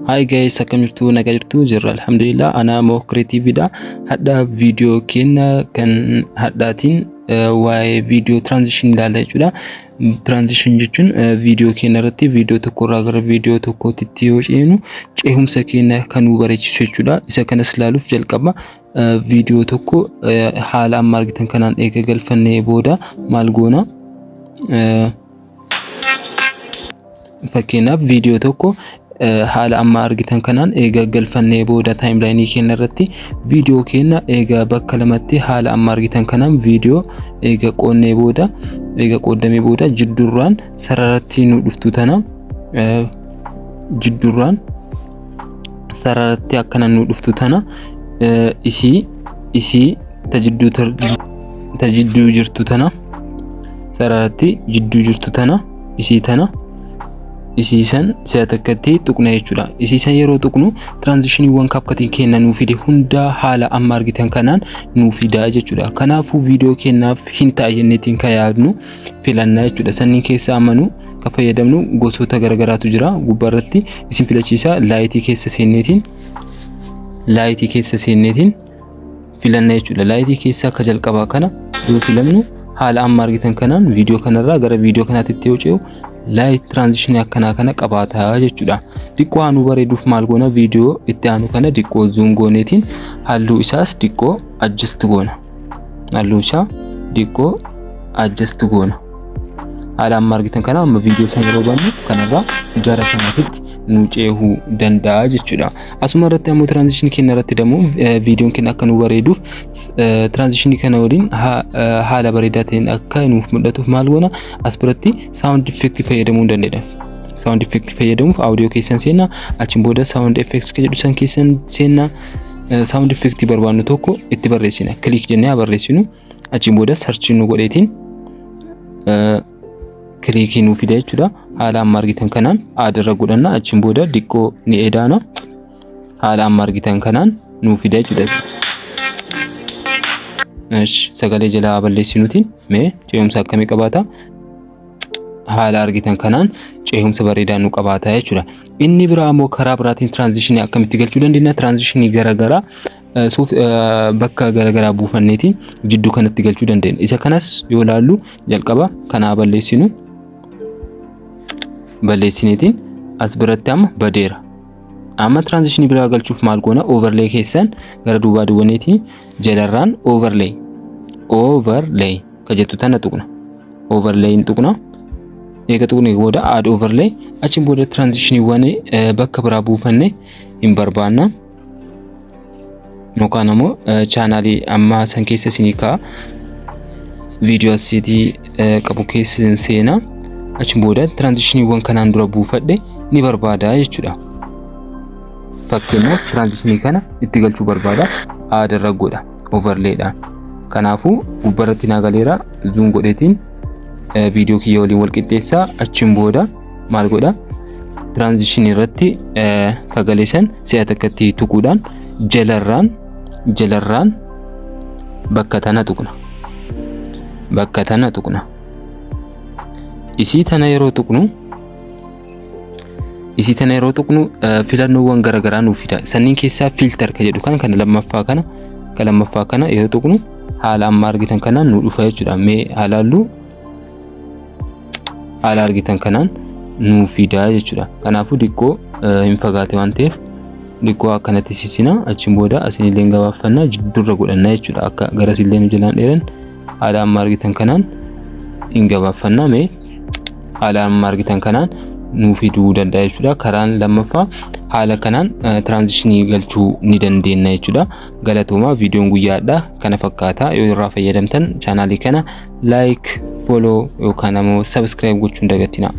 Hi guys, akkam jirtu? Nagaa jirtu? Jirra, alhamdulillah. Ana moo creativeidha. Hadha viidiyoo keenya kan hadhaatiin waa'ee viidiyoo transition ilaalla jechuudha. Transition jechuun viidiyoo keenya irratti viidiyoo tokko irraa gara viidiyoo tokkootti yoo ceenu ceehumsa keenya kan nu bareechisu jechuudha. Isa kanas ilaaluuf jalqaba viidiyoo tokko haala amma argitan kanaan eega galfannee booda maal goona? Fakkeenyaaf, viidiyoo tokko haala amma argitan kanaan eega galfannee booda timelineii keenya irratti viidiyoo keenya eega bakka lamatti haala amma argitan kanaan viidiyoo eega qoonnee booda, eega qooddamee booda, jiddurraan sararatti nu dhuftu tana, jiddurraan sararatti akkana nu dhuftu tana, isii ta jidduu jirtu tana, sararatti jidduu jirtu tana, isii tana, isii san si'a takkatti tuqna jechuudha. Isii san yeroo tuqnu transitioniiwwan CapCutiin keenya nuu fide hunda haala amma argitan kanaan nuu fidaa jechuudha. Kanaafuu viidiyoo keenyaaf hin ta'a jenneetiin kan yaadnu filannaa jechuudha. Sanniin keessaa amma nu kan fayyadamnu gosoota garagaraatu jira. Gubbaarratti isin filachiisa. Lightii keessa seenneetiin filanna jechuudha. Lightii keessaa akka jalqabaa kana yoo filannu haala amma argitan kanaan viidiyoo kanarraa gara viidiyoo kanaatti yoo ce'u light transitionii akkanaa kana qabaataa jechuudha. Diqqoo haa nu bareeduuf maal goona? Viidiyoo itti aanu kana diqqoo zoom gooneetiin halluu isaas diqqoo adjust goona. Halluu isaa diqqoo adjust goona. Haala amma argitan kana amma viidiyoo sana yeroo bannu kanarraa gara kanaatitti nu ceehuu danda'a jechuudha. Asuma irratti ammoo transitionii keenya irratti dammoo viidiyoon keenya akka nu bareeduuf, transitionii kana waliin haala bareedaa ta'een akka nuuf mul'atuuf maal goona? As biratti sound effectii fayyadamuu dandeenya. Sound effectii fayyadamuuf audio keessan seenna, achiin booda sound effects kan jedhu san keessan seenna, sound effectii barbaannu tokko itti barreessina. Click jennee haa barreessinu, achiin booda search nu godheetiin clickii nuu fida jechuudha. Haala amma argitan kanaan aadarra godhanna, achiin booda diqqoo ni edaana. Haala amma argitan kanaan nuu fida jechuudha. Sagalee jalaa balleessinuutiin mee ce'umsa akkamii qabaata? Haala argitan kanaan ce'umsa bareedaa nu qabaata jechuudha. Inni biraa ammoo karaa biraatiin transitionii akkamitti galchuu dandeenya? Transitionii garaagaraa suuf bakka garaagaraa buufanneetiin jidduu kanatti galchuu dandeenya. Isa kanas yoo ilaallu jalqaba kanaa balleessinu, balleessineetiin as biratti amma badeera. Amma transitionii biraa galchuuf maal goona? Overlay keessan gara duubaa duwwaneetiin jalarraan overlay ka jettu tana tuqna. Overlay hin tuqna. Eega tuqne booda add overlay, achiin booda transitioniiwwan bakka biraa buufanne hin barbaanna. Yookaan ammoo channelii amma san keessa isinii ka'a. Viidiyoo asiitii qabu keessa seenaa. Achiin booda transitioniiwwan kanaan dura buufadhe ni barbaada jechuudha. Fakkeenyaaf, transitionii kana itti galchuu barbaada. Add irra godha overlaydhaan. Kanaafuu gubbarratti naa galeera, zoom godheetiin viidiyoo kiyya waliin wal qixxeessaa, achiin booda maal godha? Transitionii irratti kagaleessan si'a takkatti tuquudhaan jalarraan bakka tana tuqna. Bakka tana tuqna. Isii tana yeroo tuqnu, isii tana yeroo tuqnu filannoowwan garaagaraa nuuf fida. Sanniin keessaa filter ka jedhu kana kan lammaffaa kana yeroo tuqnu haala amma argitan kanaan nu dhufa jechuudha. Mee haalaallu, haala argitan kanaan nuu fida jechuudha. Kanaafuu diqqoo hin fagaate waan ta'eef diqqoo akkanatti sisina, achiin booda asinillee gabaaffanna, jiddurra godhanna jechuudha. Akka garasillee nu jalaan dheeran haala amma argitan kanaan hin gabaaffanna. Mee haala amma argitan kanaan nuu fiduu danda'a jechuudha. Karaan lammaffaa haala kanaan transitionii galchuu ni dandeenya jechuudha. Galatoomaa, viidiyoon guyyaadha kana fakkaata. Yoo irraa fayyadamtan channelii kana like, follow yookaan ammoo subscribe gochuu hin dagatinaa.